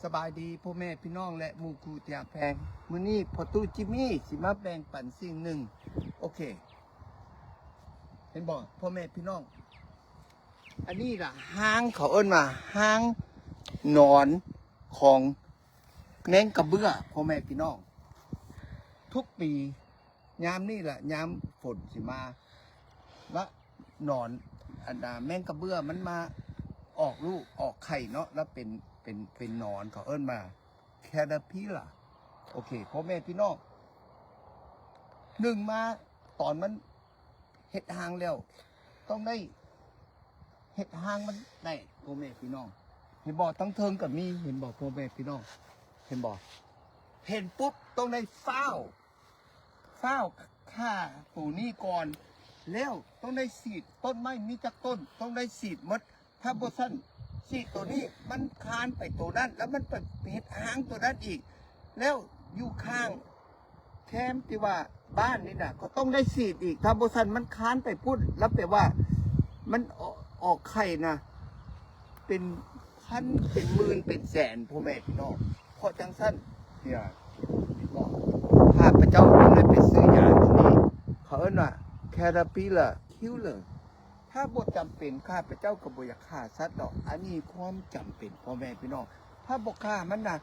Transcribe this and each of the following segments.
ສະບາຍດີພໍ່ແມ່ພີ່ນ້ອງ ແລະ ໝູ່ຄູ່ທີ່ຮັກແພງ. ມື້ນີ້ພໍ່ຕູ້ຈິມມີຊິມາແບ່ງປັນສິ່ງໜຶ່ງ. ໂອເຄ ເຫັນບໍ່ພໍ່ແມ່ພີ່ນ້ອງ? ອັນນີ້ລະຮາງ ເຂົາເອີ້ນວ່າຮາງໜອນຂອງແມງກະເບື້ອ ພໍ່ແມ່ພີ່ນ້ອງ. ທຸກປີຍາມນີ້ລະ ຍາມຝົນຊິມາລະ ໜອນ ອັນນາ ແມງກະເບື້ອມັນມາອອກລູກອອກໄຂ່ເນາະ ລະເປັນ ເປັນ ເປັນໜອນ ເຂົາເອີ້ນວ່າ caterpillar. ໂອເຄ ພໍ່ແມ່ພີ່ນ້ອງ, ໜຶ່ງມາຕອນມັນເຮັດຮາງແລ້ວ ຕ້ອງໄດ້ເຮັດຮາງມັນແຕກ ພໍ່ແມ່ພີ່ນ້ອງ. ເຫັນບໍ່? ທັງເທິງກໍມີ ເຫັນບໍ່ພໍ່ແມ່ພີ່ນ້ອງ? ເຫັນບໍ່? ເຫັນປຸບຕ້ອງໄດ້ຟ້າວ ຟ້າວຂ້າໂຕນີ້ກ່ອນ ແລ້ວຕ້ອງໄດ້ສີດ ຕົ້ນໄມ້ມີຈັກຕົ້ນຕ້ອງໄດ້ສີດໝົດ. ຖ້າບໍ່ຊັ້ນ ສີດໂຕນີ້ມັນຄານໄປໂຕນັ້ນ ແລ້ວມັນໄປເຮັດຮາງໂຕນັ້ນອີກ ແລ້ວຢູ່ຂ້າງແຄມທີ່ວ່າບ້ານນີ້ນະ ກໍຕ້ອງໄດ້ສີດອີກ. ຖ້າບໍ່ຊັ້ນມັນຄານໄປພຸ້ນ ແລ້ວແປວ່າມັນອອກ ອອກໄຂ່ນະ ເປັນພັນເປັນໝື່ນເປັນແສນ ພໍ່ແມ່ພີ່ນ້ອງ. ເພາະຈັ່ງຊັ້ນ ເນຍ ຂ້າພະເຈົ້າກໍເລີຍໄປຊື້ຢາໂຕນີ້ ເຂົາເອີ້ນວ່າ caterpillar killer. ຖ້າບໍ່ຈຳເປັນ ຂ້າພະເຈົ້າກໍບໍ່ຢາກຂ້າສັດດອກ. ອັນນີ້ຄວາມຈຳເປັນ ພໍ່ແມ່ພີ່ນ້ອງ. ຖ້າບໍ່ຂ້າມັນນະ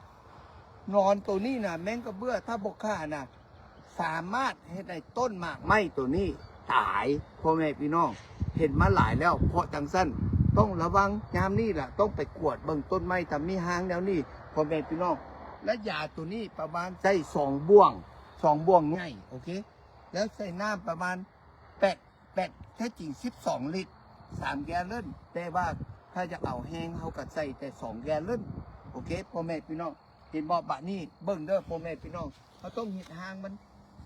ໜອນໂຕນີ້ນະ ແມງກະເບື້ອ ຖ້າບໍ່ຂ້ານະ ສາມາດເຮັດໃຫ້ຕົ້ນໝາກໄມ້ໂຕນີ້ຕາຍ ພໍ່ແມ່ພີ່ນ້ອງ. ເຫັນມາຫຼາຍແລ້ວ. ເພາະຈັ່ງຊັ້ນ ຕ້ອງລະວັງຍາມນີ້ລະ ຕ້ອງໄປກວດເບິ່ງຕົ້ນໄມ້ ຖ້າມີຮາງແນວນີ້ ພໍ່ແມ່ພີ່ນ້ອງ. ແລະ ຢາໂຕນີ້ປະມານໃຊ້ສອງບ່ວງ ສອງບ່ວງໃຫຍ່ ໂອເຄ ແລ້ວໃສ່ນ້ຳປະມານແປດ ແປດ ແທ້ຈິງສິບສອງລິດ ສາມແກນເລີນ ແຕ່ວ່າຖ້າຢາກເອົາແຮງ ເຮົາກໍໃສ່ແຕ່ສອງແກນເລີນ. ໂອເຄ ພໍ່ແມ່ພີ່ນ້ອງ ເຫັນບໍ່? ບາດນີ້ເບິ່ງເດີ ພໍ່ແມ່ພີ່ນ້ອງ ເຮົາຕ້ອງເຮັດຮາງມັນ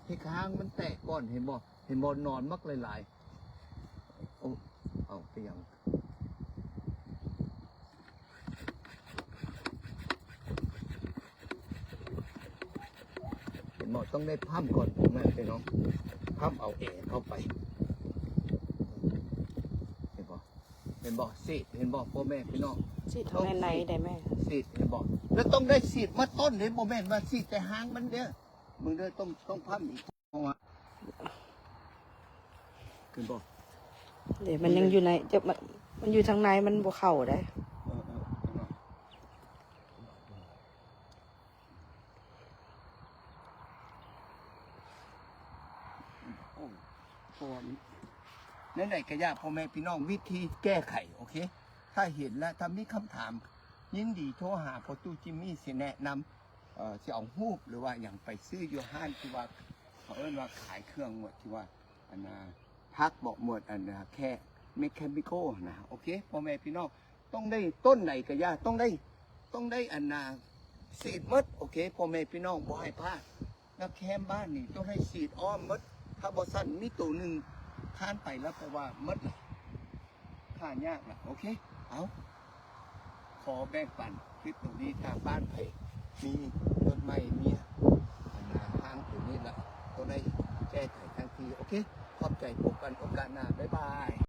ເຮັດຮາງມັນແຕກກ່ອນ ເຫັນບໍ່? ເຫັນບໍ່? ໜອນບັກຫຼາຍໆ. ໂອ້ ເອົາ ເປັນຫຍັງ? ເຫັນບໍ່? ຕ້ອງໄດ້ພັມກ່ອນ ພໍ່ແມ່ພີ່ນ້ອງ ພັມເອົາແອເຂົ້າໄປ. ເຫັນບໍ່? ເຫັນບໍ່? ສີດ ເຫັນບໍ່? ພໍ່ແມ່ພີ່ນ້ອງ ສີດທາງໃນໆ ໄດ້ແມ່? ສີດ ເຫັນບໍ່? ແລ້ວຕ້ອງໄດ້ສີດໝົດຕົ້ນເດ້ ບໍ່ແມ່ນວ່າສີດແຕ່ຮາງມັນເດີ້. ເບິ່ງເດີ້ ຕ້ອງ ຕ້ອງພັມອີກ ເຫັນບໍ່? ເດ້ ມັນຍັງຢູ່ໃນ ເຈົ້າ ມັນ ມັນຢູ່ທາງໃນ ມັນບໍ່ເຂົ້າໄດ໋. ເອີ ເອີ ເອີ ໂອ້ ເພາະວ່າ ແນວໃດກໍຢ່າ ພໍ່ແມ່ພີ່ນ້ອງ ວິທີແກ້ໄຂ ໂອເຄ ຖ້າເຫັນແລ້ວ ຖ້າມີຄຳຖາມ ຍິນດີໂທຫາພໍ່ຕູ້ຈິມມີ ຊິແນະນຳ ເອີ ຊິເອົາຮູບ ຫຼືວ່າຫຍັງໄປຊື້ຢູ່ຮ້ານທີ່ວ່າ ເຂົາເອີ້ນວ່າຂາຍເຄື່ອງໝວດທີ່ວ່າ ອັນນ່າ ພັກເບາະໝວດ ອັນນ່າ ແຄ່ mechanical ຫັ້ນນະ. ໂອເຄ ພໍ່ແມ່ພີ່ນ້ອງ ຕ້ອງໄດ້ ຕົ້ນໃດກະຢ່າ ຕ້ອງໄດ້ ຕ້ອງໄດ້ ອັນນ່າ ສີດໝົດ. ໂອເຄ ພໍ່ແມ່ພີ່ນ້ອງ ບໍ່ໃຫ້ພາດ. ແລ້ວແຄມບ້ານນີ້ຕ້ອງໄດ້ສີດອ້ອມໝົດ. ຖ້າບໍ່ຊັ້ນ ມີໂຕໜຶ່ງຄານໄປ ແລ້ວແປວ່າໝົດລະ ຂ້າຍາກລະ. ໂອເຄ ເອົາ ຂໍແບ່ງປັນຄລິບໂຕນີ້ ຖ້າບ້ານໃຜມີຕົ້ນໄມ້ ມີ ອັນນ່າ ທາງໂຕນີ້ລະ ໂຕໃດແກ້ໄຂທັນທີ. ໂອເຄ ຂອບໃຈ ພົບກັນໂອກາດໜ້າ ບາຍບາຍ.